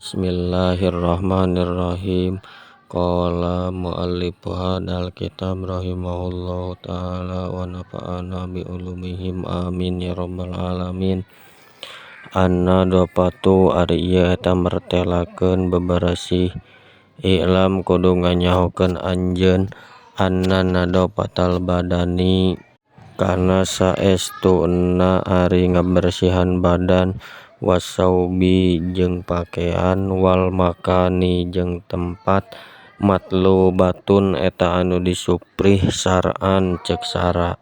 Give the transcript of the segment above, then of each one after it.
Bismillahirrahmanirrahim. Qala muallifu hadzal kitab rahimahullahu taala wa nafa'ana bi ulumihim amin ya rabbal alamin. An-nadhafatu ari ieu eta mertelakeun beberesih. I'lam kudu nganyahokeun anjeun anna nadhafatal badani kana saestuna ari ngabersihan badan wasaubi jeung pakean wal makani jeung tempat matlubatun eta anu disuprih syar'an ceuk syara.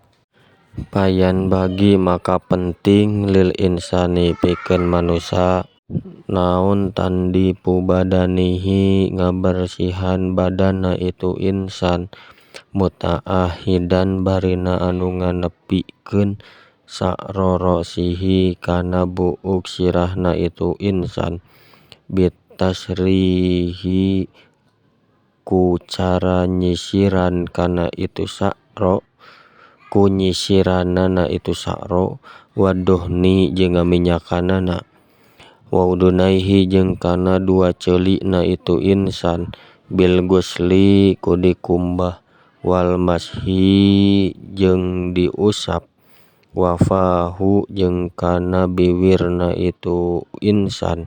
Payan bagi maka penting lil insani pikeun manusa naon tandipu badanihi ngabersihan badanna itu insan mutaahidan barina anu nganepikeun sa'rorosihi kana buuk sirahna itu insan bitasrihi ku cara nyisiran kana itu sa'ro ku nyisiranana itu sa'ro waduhni jeung ngaminyakanana wa udunaihi jeung kana dua ceulina itu insan bil ghusli ku dikumbah wal mashi jeung diusap wafahu jeung kana biwirna itu insan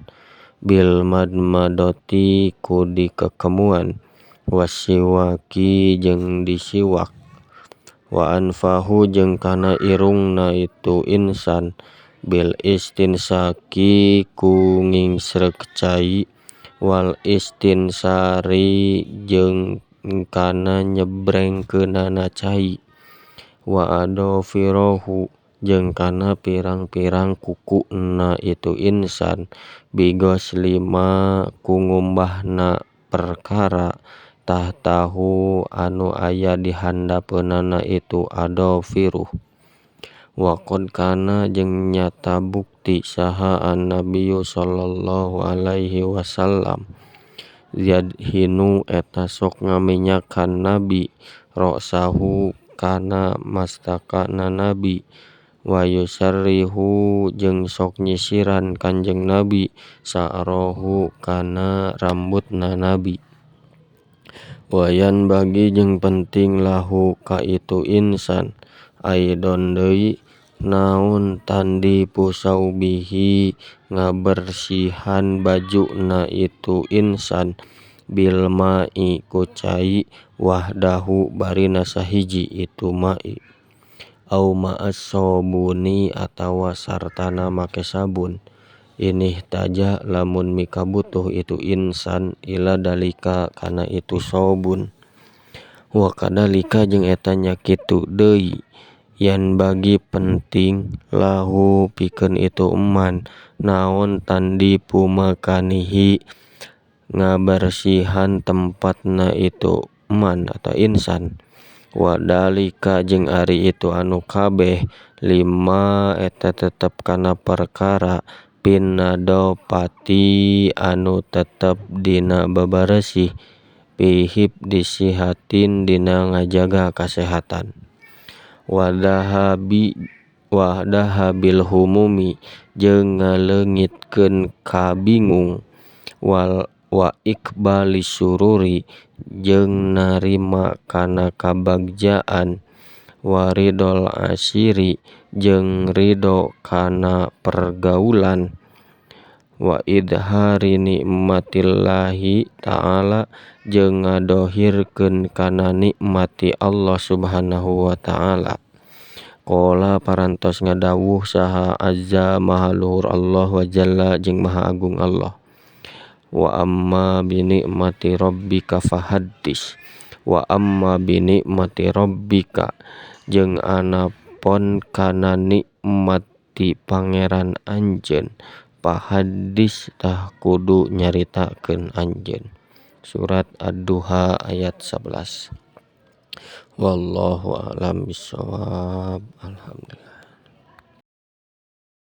bil madmadoti ku dikekemuan wasiwaki jeung disiwak wa anfahu jeung kana irungna itu insan bil istinsaki ku ngingsreuk cai wal istinsari jeung kana nyebrengkeunana cai wa adofirahu jeung kana pirang-pirang kukuna itu insan bigoslima ku ngumbahna perkara tahtahu anu aya di handapeunana itu adofiruh. Wa qad kana jeung nyata bukti saha annabiyyu sallallahu alaihi wasallam yadhinu eta sok ngaminyakan nabi ra'sahu kana mastakana nabi wa yusarrihu jeung sok nyisiran kanjeng nabi sa'rohu kana rambutna nabi. Wayan bagi jeung penting lahu ka itu insan aidon deui naon tandipu saubihi ngabersihan bajuna itu insan bil ma'i ku cai wahdahu barina sahiji itu ma'i au ma'as sobuni atawa sartana make sabun inihtaja lamun mikabutuh itu insan ila dalika kana itu sobun. Wa kadalika jeung eta nya kitu deui yan bagi penting lahu pikeun itu eman naon tandipu makanihi ngabersihan tempatna itu eman atau insan. Wa dalika jeung ari itu anu kabeh lima eta tetep kana perkara pinnadopati anu tetep dina beberesih pihib disihatin dina ngajaga kasehatan. Wadahabil humumi jeung ngaleungitkeun kabingung wal wa iqbalis sururi jeung narima kana kabagjaan waridol asiri jeung ridho kana pergaulan wa idhari nikmatillahi ta'ala jeung ngadohirkeun kana nikmati Allah subhanahu wa ta'ala. Qala parantos ngadawuh saha azza maha luhur Allah wa jalla jeung maha agung Allah. Wa amma bi nikmati rabbika fahaddis wa amma bi nikmati rabbika jeung anapon kana nikmat ti pangeran anjeun fahaddis tah kudu nyaritakeun anjeun. Surat Ad-Duha ayat 11. Wallahu a'lam bishawab. Alhamdulillah.